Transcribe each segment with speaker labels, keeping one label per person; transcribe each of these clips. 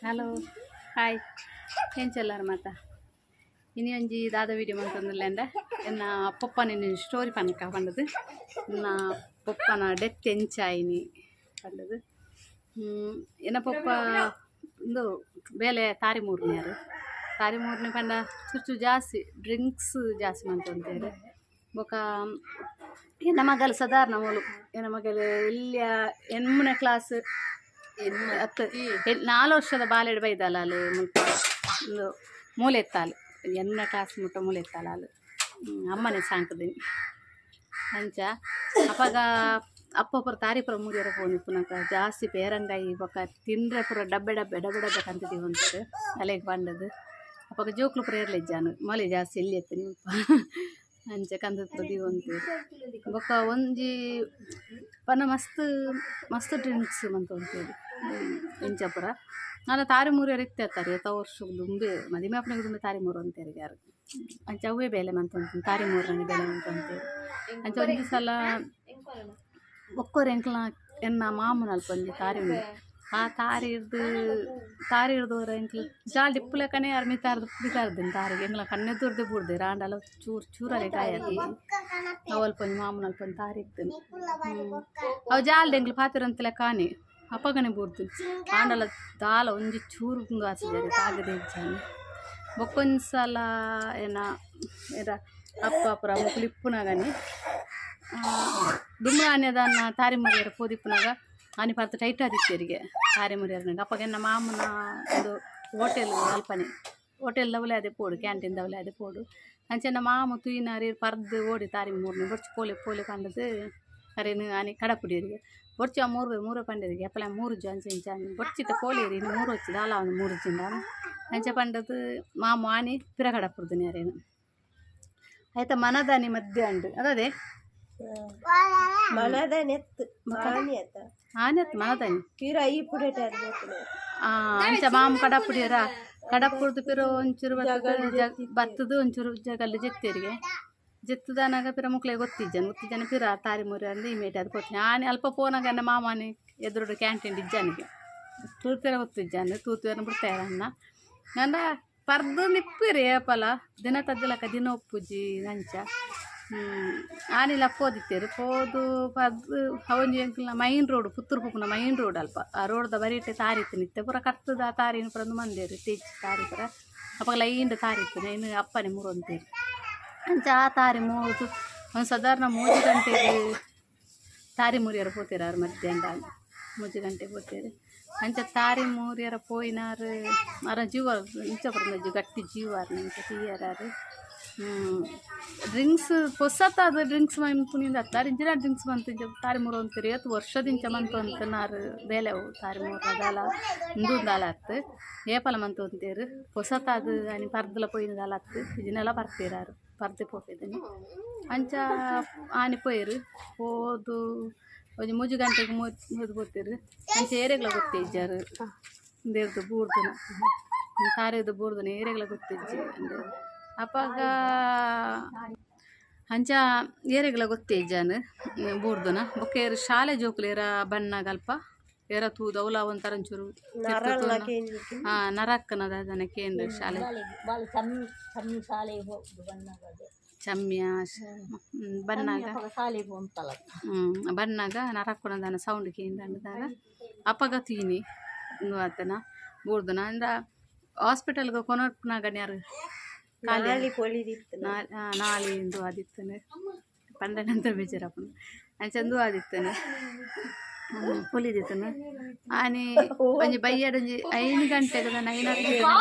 Speaker 1: Hello, hi, ಎಂಚೆಲ್ಲಾರ ಮಾತ? ಇನಿ ಒಂಜಿ ದಾದ ವೀಡಿಯೋ ಮಂತೊಂದುಲ್ಲೆಂಡ, ಎನ್ನ ಪೊಪ್ಪನ ಸ್ಟೋರಿ ಪನ್ಕ ಪಂಡದು, ಎನ್ನ ಪೊಪ್ಪನ ಡೆತ್ ಎಂಚಾಯಿನಿ ಪಂಡದು. ಎನ್ನ ಪೊಪ್ಪ ಇಂದು ಬೇಲೆ ತಾರಿ ಮೂರ್ನಿಯರು. ತಾರಿ ಮೂರ್ನಿ ಪಂಡ ಚುಚ್ಚು ಜಾಸ್ತಿ ಡ್ರಿಂಕ್ಸ್ ಜಾಸ್ತಿ ಮಂತೊಂತೇರು. ಬೊಕ ಎನ್ನ ಮಗಲ್ ಸಾಧಾರಣ ಮೂಲು ಎನ್ನ ಮಗಲ್ ಇಲ್ಲಿಯ ಎಣ್ಮನೇ ಕ್ಲಾಸ್ ಅತ್ತು 4 ವರ್ಷದ ಬಾಲೆಡ್ ಬೈದಲ್ಲ ಅಲ್ಲಿ ಮುಲ್ಪ ಇಂದು ಮೂಲೆ ಎತ್ತಾಲು, ಎಣ್ಮನೇ ಕ್ಲಾಸ್ ಮುಟ್ಟ ಮೂಲೆ ಎತ್ತಾಲ ಅಲ್ ಅಮ್ಮನೆ ಸಾಂಕದಿನಿ. ಅಂಚ ಅಪಗ ಅಪ್ಪ ಪೂರ ತಾರಿ ಪೂರ ಮೂರಿಯರ ಪೋನಿಪ್ಪುನಕ ಜಾಸ್ತಿ ಪೇರಂಗಾಯಿ ಬೊಕ ತಿಂದ್ರೆ ಪೂರ ಡಬ್ಬೆ ಡಬ್ಬೆ ಡಬ್ಬೆ ಡಬ್ಬೆ ಕಂತಿದ್ದೀವಿ ಅಲೆಗ್ ಪಂಡದು. ಅಪಗ ಜೋಕ್ಲು ಪೂರ ಇರ್ಲಿಜ್ಜಾನು, ಮೊಲೆ ಜಾಸ್ತಿ ಎಲ್ಲಿ ಎತ್ತೀನಿ ಅಂಚ ಕಂದತ್ತು ದೀವೊಂತೇರು. ಬೊಕ ಒಂಜಿ ಪನ ಮಸ್ತ್ ಮಸ್ತ್ ಡ್ರಿಂಕ್ಸ್ ಮಂತೊಂತೇರು ಇಂಚ ಪೂರ. ಆಂಡ ತಾರಿ ಮೂರಿಯರು ಇತ್ತೆ ಅತ್ತಾರೆ ಏತ ವರ್ಷ ದುಂಬೆ ಮದಿಮೆ ಆಪುನಗ ದುಂಬೆ ತಾರಿ ಮೂರು ಅಂತೇರು ಯಾರು. ಅಂಚ ಅವೇ ಬೇಲೆ ಮಂತೊಂತು, ತಾರಿ ಮೂರನೇ ಬೇಲೆ ಮಂತೊಂತೇರು. ಅಂಚ ಒಂಜಿ ಸಲ ಬೊಕ್ಕೊರ ಎಂಕ್ಲ ಎನ್ನ ಮಾಮುನಲ್ಪ ಒಂಜಿ ತಾರಿ ಉಂಡು. ಆ ತಾರಿ ಹಿಡ್ದು ತಾರಿ ಹಿಡ್ದವ್ರ ಎಂಕ್ಲು ಜಾಲ್ಡ್ ಇಪ್ಪುಲೆಕನೆ ಅರ್ ಮಿತಾರ್ದು ಮಿತಾರ್ದಿನ ತಾರಿಗೆ ಎಂಕ್ಲ ಕಣ್ಣೆದುರ್ದೆ ಬೂರ್ದೆರ್. ಆಂಡಲ ಚೂರು ಚೂರಲೆ ಗಾಯ ಅವು ಅಲ್ಪ ಒಂಜಿ ಮಾಮುನಲ್ಪ ಒಂಜಿ ತಾರಿ ಇತ್ತುಂಡು. ಅವು ಜಾಲ್ಡ್ ಎಂಕ್ಲು ಪಾತೆರಂತಲೆ ಕಾಣಿ ಅಪಗನೆ ಬೂರ್ದು. ಆಂಡಲ ದಾಲ ಒಂಜಿ ಚೂರು ಉಂದು ಆತಿಜೆರ್ ತಾಗದೆ ಇಜ್ಜಾಂಡ್. ಬೊಕ್ಕೊಂಜಿ ಸಲ ಏನ ಏರ ಅಪ್ಪ ಪೂರ ಮೊಕುಲು ಇಪ್ಪುನಗನೆ ದುಂಬು ಆನೆದಾನ ತಾರಿ ಮುರಿಯರ ಪೋದಿಪ್ಪುನಗ ಆನಿ ಪರ್ತು ಟೈಟ್ ಆದಿತ್ತೆರಿಗೆ ತಾರಿ ಮುರಿಯರ್ನಾಗ. ಅಪಗ ಎನ್ನ ಮಾಮುನ ಒಂದು ಹೋಟೆಲ್ ಅಲ್ಪನೆ ಹೋಟೆಲ್ ದವಲೆ ಅದೇ ಪೋಡು, ಕ್ಯಾಂಟೀನ್ ದವಲೆ ಅದೇ ಪೋಡು. ಅಂಚೆನ ಮಾಮು ತೂಯಿನಾರಿ ಪರ್ದು ಓಡಿ ತಾರಿ ಮೂರ್ನ ಬೊರ್ಚು ಪೋಲೆ ಪೋಲೆ ಪಂಡದು ಅರೇನು ಆನಿ ಕಡಪುಡಿಯರಿಗೆ ಬೊರ್ಚು ಆ ಮೂರು ಮೂರು ಪಂಡರಿಗೆ ಅಪ್ಪಲ ಮೂರು ಜ ಅಂಚೆ ಇಂಚ ಬೊರ್ಚಿತ ಪೋಲೇರಿ ಇನ್ನು ಮೂರು వచ్చಿ ದಾಲ ಒಂದು ಮೂರು ಜಿಂದ ಅಂಚೆ ಪಂಡದು ಮಾಮು ಆನಿ ಪಿರ ಕಡಪುಡ್ದಿನಿ ಅರೇನು. ಆಯ್ತಾ ಮನದಾನಿ ಮಧ್ಯ ಅಂಡು ಅದೇ
Speaker 2: ಮನದನೆತ್ತು ಆನಿಯತ್ತ.
Speaker 1: ಆನೆತ್ತು ಮನದಾನಿ.
Speaker 2: ಪಿರ ಈ ಪುಡೆಟ.
Speaker 1: ಅಂಚ ಮಾಮು ಕಡಪುಡಿಯರ ಕಡಪುಡ್ದು ಪಿರ ಒಂಚೂರು ಬತ್ತದ ಬತ್ತದು ಒಂಚೂರು ಜಗಲ್ಲು ಜೆತ್ತೇರಿಗೆ ಜೆತ್ತದಾನಾಗ ಪಿರ ಮುಕ್ಲೆ ಗೊತ್ತಿಜ್ಜಾನ ಗೊತ್ತಿಜ್ಜಾನ ಪಿರ ತಾರಿ ಮೂರಿ ಅಂದು ಈ ಮೇಟ್ ಅದು ಪೋತೀನಿ. ಆನೆ ಅಲ್ಪ ಪೋನಾಗ ನನ್ನ ಮಾಮಾನಿ ಎದುರುಡು ಕ್ಯಾಂಟೀನ್ ಇಜ್ಜಾನಿಗೆ ತೂತಿರ ಗೊತ್ತಿಜ್ಜಾನ ತೂತಿರ ಬಿಡ್ತಾರ ಅನ್ನ ನಂದ ಪರ್ದು ನಿಪ್ಪಿರಿ ಏಪಲ ದಿನ ತದ್ದಿಲಕ ದಿನ ಒಪ್ಪುಜಿ ಅಂಚ. ಆನಿಲ ಪೋದಿತ್ತೇರು ಪೋದು ಪರ್ದು ಅವೊಂಜಿ ಎಂಕಲ್ನ ಮೈನ್ ರೋಡ್ ಪುತ್ತೂರು ಪೋಪುನ ಮೈನ್ ರೋಡ್ ಅಲ್ಪ ಆ ರೋಡ್ದ ಬರಿಟೆ ತಾರಿ ಇತ್ತು ನಿತ್ತೆ ಪೂರ ಕತ್ತದ ಆ ತಾರಿನ ಪೂರ ಒಂದು ಮಂದೇರು ತೇಜ್ ತಾರಿ ಪೂರ ಅಪಗ ಲೈಂಡ್ ತಾರಿ ಇತ್ತು ಇನ್ನು ಅಪ್ಪನೆ ಮೂರೊಂತೇರು. ಅಂಚ ಆ ತಾರಿ ಮೂರು ಒಂದು ಸಾಧಾರಣ 3 ಗಂಟೆಗೆ ತಾರಿ ಮುರಿಯರ ಪೋತೇರು ಮಧ್ಯಾಹ್ನ 3 ಗಂಟೆ ಪೋತೇರು. ಅಂಚ ತಾರಿ ಮೂರಿಯರ ಪೋಯಿನಾರು ಅರ ಜೀವ ಇಂಚ ಪೂರ ಗಟ್ಟಿ ಜೀವ ಇಂಚ ತೀಯರಾರು. ಡ್ರಿಂಕ್ಸ್ ಪೊಸತ್ತಾದ ಡ್ರಿಂಕ್ಸ್ ಮಂಪುನಿಂದ ಅತ್ತಾರು ಇಂಚಿನ ಡ್ರಿಂಕ್ಸ್ ಮಂತು ಇಂಚ ತಾರಿ ಮೂರು ಅಂತೀರಿ ಏತ್ ವರ್ಷದಿಂಚ ಮಂತು ಅಂತನಾರು ಬೇಲೆ ಅವು ತಾರಿ ಮೂರು ದಾಲ ಉಂದು ದಾಲ ಅತ್ತು ಏಪಲ ಮಂತು ಅಂತೀರು ಪೊಸತ್ತಾದ ಅನಿ ಪರ್ದಲ ಪೊಯ್ಯಿನ ದಾಲ ಅತ್ತು ಇಜಿನೆಲ್ಲ ಬರ್ತೀರಾರು ಪರ್ದೆ ಪೋಪಿದ್ದೀನಿ. ಅಂಚ ಆನಿ ಪೋಯಿರು ಪೋದು ಒಂಜಿ 3 ಗಂಟೆಗೆ ಮೂದು ಪೋತೀರು. ಅಂಚ ಏರೆಗ್ಲ ಗೊತ್ತಿಜ್ಜಾರು ದೇವ್ರದ್ದು ಬೂರ್ದುನ ತಾರೇದು ಬೂರ್ದುನ ಏರೆಗ್ಲ ಗೊತ್ತಿಜ್ಜಿ ಅಂದು ಅಪಗ ಅಂಚ ಏರೆಗ್ಲ ಗೊತ್ತಿಜ್ಜಾನು ಬೂರ್ದುನ. ಬೊಕ್ಕ ಏರು ಶಾಲೆ ಜೋಕುಲು ಏರ ಬಣ್ಣಗ ಅಲ್ಪ ಏರ ತೂದು ಅವಲ ಒಂಥರ ಒಂಚೂರು ನರಕ್ಕನದ ಅದನ್ನ ಕೇಂದ್ರ ಶಾಲೆ ಚಮ್ಯ ಬಣ್ಣಾಗ ಬಣ್ಣಾಗ ನರಕ್ಕನದಾನ ಸೌಂಡ್ ಕೇಂದ್ರ ಅಂದಾಗ ಅಪಗ ತೀನಿ ಆತನ ಬೂರ್ದುನ. ಅಂದ್ರ ಹಾಸ್ಪಿಟಲ್ಗೆ ಕೊನರ್ಪುನಾಗ ಯಾರು
Speaker 2: ನಾಳಿ ಪೊಳಿದಿತ್ತು.
Speaker 1: ನಾಳಿ ಇಂದು ಆದಿತ್ತನೆ ಪಂಡನಂತ ಬೇಜಾರಪ್ಪನ ಅಂಚಂದು ಆದಿತ್ತನೆ ಪೊಲಿದಿತ್ತನು. ಆನಿ ಒಂಜಿ ಬಯ್ಯಡ್ ಒಂಜಿ 5 ಗಂಟೆಗೆ ಐನೂರು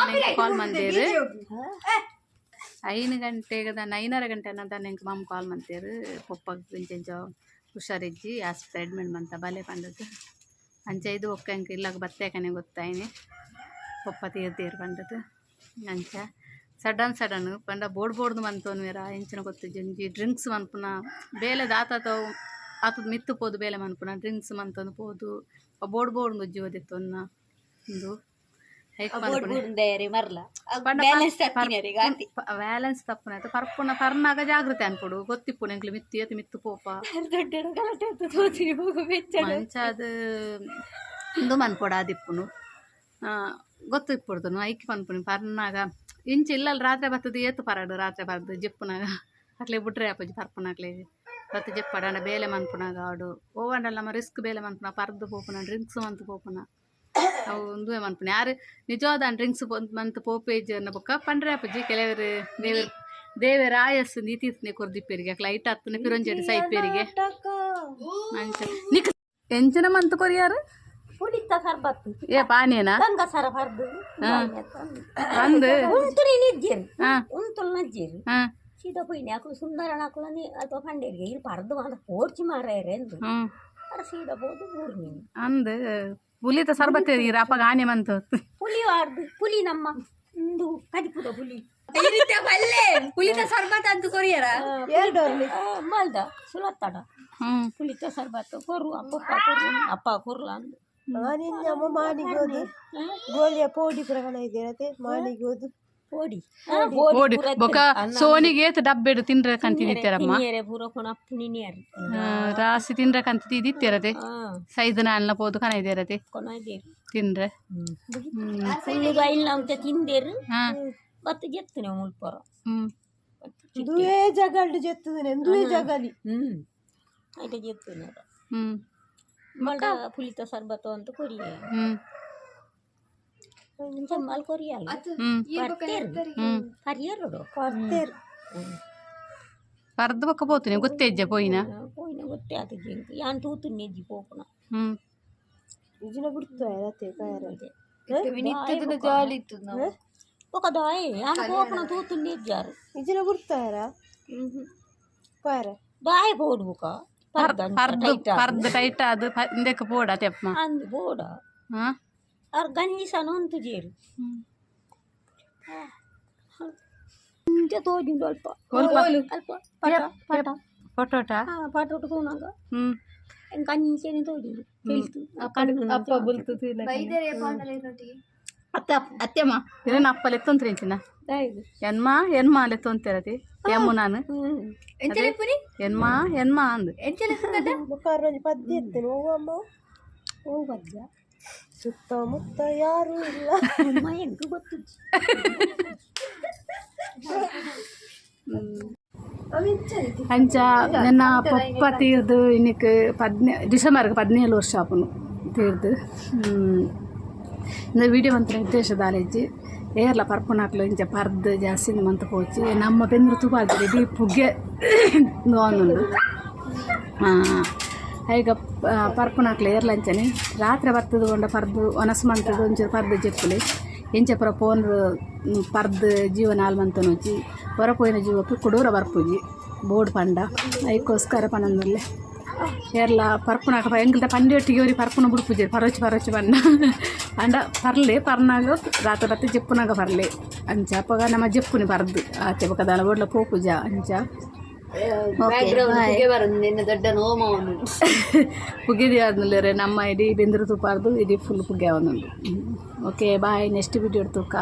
Speaker 1: ಕಾಲ್ ಮಂದೇರು 5 ಗಂಟೆಗೆ 5:30 ಗಂಟೆ ಅನ್ನೋದನ್ನ ಎಂಕ್ ಮಾಮ ಕಾಲ್ ಮಂತೇರು ಪೊಪ್ಪಗ್ ಇಂಚ ಹುಷಾರಿಜ್ಜಿ ಆಸ್ಪತ್ರೆ ಅಡ್ಮಿಟ್ ಮಂತ ಬಲೆ ಪಂಡದ್ದು. ಅಂಚ ಇದು ಒಕ್ಕ ಎಂಕ್ ಇಲ್ಲಾಗ ಬತ್ತೇಕನೆ ಗೊತ್ತಾಯಿನಿ ಪೊಪ್ಪ ತೀರ್ ತೀರ್ ಪಂಡದ್ದು. ಅಂಚ ಸಡನ್ ಸಡನ್ ಪಂಡ ಬೋರ್ಡ್ ಬೋರ್ಡ್ ಮಂತೋನ್ವೇರ ಎಂಚಿನ ಗೊತ್ತಿಜ್ಜಿ ಒಂಜಿ ಡ್ರಿಂಕ್ಸ್ ಮನ್ಪುನ ಬೇಲೆ ದಾತಾತ ಆತದ ಮಿತ್ತು ಪೋದು ಬೇಲೆ ಮನ್ಪುನ ಡ್ರಿಂಕ್ಸ್ ಮಂತೊಂದು ಪೋದು ಬೋರ್ಡ್ ಬೋರ್ಡ್ ಜೀವದಿತ್ತೊನ್ನ ಉಂದು ಬ್ಯಾಲೆನ್ಸ್ ತಪ್ಪುನ ಪರ್ಪುನ ಪರ್ನಾಗ ಜಾಗೃತಿ ಅನ್ಪೊಡು ಗೊತ್ತಿಪ್ಪುನ ಎಂಕ್ಲು ಮಿತ್ತು ಏತ್ ಮಿತ್ತು ಪೋಪ ಅಂಚ ಅದು ಉಂದು ಮನ್ಪೊಡು ಆದಿಪ್ಪುನು. ಗೊತ್ತು ಇಪ್ಪುಡ್ದು ಐಕ್ ಪನ್ಪುನಿ ಪರ್ನಾಗ ಇಂಚ ಇಲ್ಲಲ್ ರಾತ್ರೆ ಬತ್ತದ ಏತು ಪರಡು ರಾತ್ರೆ ಪರ್ದು ಜೆಪ್ಪುನಾಗ ಅಕ್ಲೆ ಬುಡ್ರೆ ಆಪುಜಿ ಪರ್ಪುನಕ್ಲೆಗ್ ಬತ್ತು ಜೆಪ್ಪಡ ಆಂಡ ಬೇಲೆ ಮನ್ಪುನಾಗ ಆವಡು ಓವಂಡಲ ನಮ್ಮ ರಿಸ್ಕ್ ಬೇಲೆ ಮನ್ಪುನ ಪರ್ದು ಪೋಪುನ ಡ್ರಿಂಕ್ಸ್ ಮಂತ್ ಪೋಪುನ ಅವು ಉಂದುವೆ ಮನ್ಪುನ ಯಾರು ನಿಜವಾದ ಡ್ರಿಂಕ್ಸ್ ಮಂತ್ ಪೋಪೇಜ್ ಅನ್ನ ಬೊಕ್ಕ ಪಂಡ್ರೆ ಆಪುಜಿ ಕೆಲವರು ದೇವೆರ್ ದೇವೆರ್ ಆಯಸ್ಸು ನೀತಿ ಕೊರ್ದಿಪ್ಪೆರಿಗೆ ಅಕ್ಲ ಐಟ್ ಹತ್ತುನ ಪಿರೊಂಜೆಡ್ ಸೈಪೇರಿಗೆ ಅಂಚ ನಿಕ್ ಎಂಚಿನ ಮಂತ್ ಕೊರಿಯಾರು
Speaker 2: ಪುಳಿತ ಸರ್ಬತ್ತು
Speaker 1: ಏ ಪಾನೇನಾ
Speaker 2: ಗಂಗಸರ ಪರ್ದು
Speaker 1: ಅಂದ್
Speaker 2: ಉಂತುನಿ ನಿಜ್ಜೇರು
Speaker 1: ಹಾ.
Speaker 2: ಉಂತುಲ್ ನಜ್ಜೇರು
Speaker 1: ಹಾ
Speaker 2: ಸೀದಾ ಪೋಯಿನಿ ಅಕುಲು ಸುಂದರನ ಅಕುಲು ಅಲ್ಪ ಪಂಡೇರಿಗೆ ಇಲ್ಲಿ ಪರ್ದು ಮಾತ ಪೋರ್ಚಿ ಮಾರಾಯರೆ ಅಂದು
Speaker 1: ಹ್ಮ್
Speaker 2: ಅರ ಸೀದಾ ಪೋದು ಊರ್ನಿ
Speaker 1: ಅಂದ್ ಪುಲಿತ ಸರ್ಬತ್ ಅಪ್ಪಗ ಆನೆ ಮಂತು
Speaker 2: ಪುಲಿ ವಾರ್ದು ಪುಲಿ ನಮ್ಮ ಇಂದು ಕದಿಪುದ ಪುಲಿ
Speaker 3: ಪುಲಿತ ಸರ್ಬತ್ ಅಂತ ಕೊರಿಯರ
Speaker 2: ಮಲ್ದ ಸುಲತ್ತಡ
Speaker 1: ಹ್ಮ್
Speaker 2: ಪುಲಿತ ಸರ್ಬತ್ ಕೊರು ಅಪ್ಪ ಕೊರು ಅಪ್ಪ ಕೊರ್ಲ ಅಂದು
Speaker 4: ಮಾನಿನ ಮಾನಿಗೆ ಹೋದು ಗೋಲಿಯ ಪೋಡಿ ಪ್ರಕರಣ ಇದೆ ಮಾನಿಗೆ ಹೋದು
Speaker 2: ಪೋಡಿ
Speaker 1: ಓಡಿ ಬೊಕ ಸೋನಿಗೆ ಏತ್ ಡಬ್ಬೆಡು ತಿನ್ರೆ ಕಂತಿದಿತ್ತಾರಮ್ಮ
Speaker 2: ತಿನ್ನಿಯರೆ ಪೂರ ಕೊನ ಅಪ್ಪು
Speaker 1: ರಾಸಿ ತಿನ್ರೆ ಕಂತಿದಿತ್ತಿರದೆ ಸೈದ್ ನಾಲ್ನ ಪೋದು ಕನ ಇದಿರದೆ
Speaker 2: ಕೊನ ಇದೇರು
Speaker 1: ತಿನ್ರೆ
Speaker 2: ಫುಲ್ಲು ಇಲ್ಲ ಅಂತ ತಿಂದೇರು
Speaker 1: ಹಾ
Speaker 2: ಬತ್ತು ಜೆತ್ತು ನೀವು ಮುಲ್ಪರ
Speaker 1: ಹ್ಮ್
Speaker 4: ದುವೇ ಜಗಲ್ಡು ಜೆತ್ತುದನೆ ದುವೇ ಜಗಲಿ
Speaker 2: ಹ್ಮ್ ಐಟ ಜೆತ್ತು
Speaker 1: ಹ್ಮ್
Speaker 2: ಮಲ್ಡ ಪುಲಿತ ಸರ್ಬತ್ತು ಅಂತ ಕೊರಿಯೆ
Speaker 1: ಹ್ಮ್
Speaker 2: ಚಮ್ಮಲ್ ಕೊರಿಯಲ್ಲ
Speaker 1: ಹ್ಮ್
Speaker 2: ಪರ್ತೇರು
Speaker 1: ಹ್ಮ್
Speaker 2: ಪರಿಯರು
Speaker 4: ಪರ್ತೇರು
Speaker 1: ಪರ್ದು ಬೊಕ್ಕ ಪೋತುನಿ ಗೊತ್ತೇಜ್ಜ ಪೋಯಿನ
Speaker 2: ಪೋಯಿನ ಗೊತ್ತೇ ಆತ ಜಿಂಕ್ ಯಾನ್ ತೂತು ನೆಜ್ಜಿ ಪೋಪುನ
Speaker 1: ಹ್ಮ್
Speaker 4: ಇಜಿನ ಬಿಡ್ತು ರತೆ ಕಾಯರ
Speaker 3: ಜಾಲಿ ಇತ್ತು ನಾವು
Speaker 2: ఒక దాయి ಯಾನ್ ಪೋಪುನ ತೂತು ನೆಜ್ಜಾರು
Speaker 4: ಇಜಿನ ಬಿಡ್ತಾರ ಕಾಯರ
Speaker 2: ದಾಯ ಪೋಡು ಬುಕ
Speaker 1: ಪರ್ದು ಪರ್ದು ಟೈಟ್ ಅದು ಇಂದಕ್ಕೆ ಪೋಡ ತೆಪ್ಪ
Speaker 2: ಅಂದು ಬೋಡ
Speaker 1: ಹಾ
Speaker 2: ಅರ್ ಗಂಜಿ ಸನ ಉಂತು ಜೇರು ಇಂಚ ತೋಜುಂಡು ಅಲ್ಪ ಅಲ್ಪ ಪಟ ಪಟ
Speaker 1: ಪೊಟೋಟ
Speaker 2: ಹಾ ಪಟೋಟು ತೂನಾಗ
Speaker 1: ಹ್ಮ್
Speaker 2: ಗಂಜೆನೆ ತೋಜುಂಡು ತೆಲ್ತು
Speaker 1: ಅಪ್ಪ ಬುಲ್ತು ಅತ್ತೆ ಅತ್ತೆಮ್ಮ ಇರೇನ ಅಪ್ಪ ಲೆತ್ತೊಂತ್ರಿ ಇಂಚಿನ ಎನ್ಮಾ ಎನ್ಮಾ ಲೆತ್ತೊಂತಿರತಿ ಎಮ್ಮು ನಾನು
Speaker 3: ಎಂಚಲ ಪುನಿ
Speaker 1: ಎನ್ಮಾ ಎನ್ಮಾ ಅಂದ್
Speaker 3: ಎಂಚಲ
Speaker 4: ಮುಖಾರ ಒಂಜಿ ಪದ್ಯ ಇತ್ತೇನೆ ಓ ಅಮ್ಮ
Speaker 2: ಓ ಬಜ್ಜ
Speaker 4: ಸುತ್ತಮುತ್ತ ಯಾರು ಇಲ್ಲ
Speaker 2: ಅಮ್ಮ ಎಂಕ್ ಗೊತ್ತು
Speaker 1: ಅಂಚ ನನ್ನ ಪಪ್ಪ ತೀರ್ದು ಇನ್ನಕ್ಕೆ ಡಿಸೆಂಬರ್ಗೆ 17 ವರ್ಷ ಆಪುನು ತೀರ್ದು. ಇಂದ ವೀಡಿಯೋ ಮಂತ್ರ ಉದ್ದೇಶ ದಾಲೇಜಿ ಏರ್ಲ ಪರ್ಪುನಾಕ್ಲು ಇಂಚ ಪರ್ದು ಜಾಸ್ತಿ ಮಂತ್ ಪೋಚಿ ನಮ್ಮ ಬೆಂದ್ರು ತುಪಾದಿರಿ ಇಡೀ ಪುಗ್ಗೆ ನೋನುಂಡು. ಐಗ ಪರ್ಪುನಾಕ್ಲು ಏರ್ಲ ಅಂಚನೆ ರಾತ್ರಿ ಬರ್ತದ ಕೊಂಡ ಪರ್ದು ಒನಸ್ ಮಂತದ ಒಂಚೂರು ಪರ್ದು ಜೆಪ್ಪುಲಿ ಎಂಚ ಪೂರ ಫೋನ್ ಪರ್ದು ಜೀವನ ಹಾಲ್ ಮಂತನೊಂಚಿ ಹೊರಪೋಯಿನ ಜೀವಕ್ಕೆ ಕುಡೂರ ಬರ್ಪುಜಿ ಬೋರ್ಡ್ ಪಂಡ ಐಕೋಸ್ಕರ ಪನೊಂದುಲ್ಲೆ ಏರ್ಲ ಪರ್ಪುನಾಕ ಎಂಕಲ್ದ ಪಂಡಿ ಒಟ್ಟಿಗೆ ಒರಿ ಪರ್ಪುನ ಬುಡ್ಪುಜಿ ಪರೋಚಿ ಪರೋಚಿ ಪಂಡ ಅಂಡ ಪರ್ಲೆ ಪರ್ನಾಗ ರಾತ್ರಿ ಬತ್ತೆ ಜೆಪ್ಪುನಾಗ ಪರ್ಲೆ ಅಂಚ ಅಪಗ ನಮ್ಮ ಜೆಪ್ಪುನಿ ಪರ್ದು ಆಚೆ ಬೊಕ ದಾಲ ಬೋಡ್ಲ ಪೋಪುಜ ಅಂಚ.
Speaker 3: ದೊಡ್ಡ ನೋಮವನ್ನು
Speaker 1: ಪುಗ್ಗೆದಿ ಆದ್ಮೇಲೆ ನಮ್ಮ ಇಡೀ ಬೆಂದರು ತುಪ್ಪಾರ್ದು ಇಡೀ ಫುಲ್ ಪುಗ್ಗೆ ಅವನುಂಡು. ಓಕೆ ಬಾಯ್, ನೆಕ್ಸ್ಟ್ ವಿಡಿಯೋ ತೂಕ.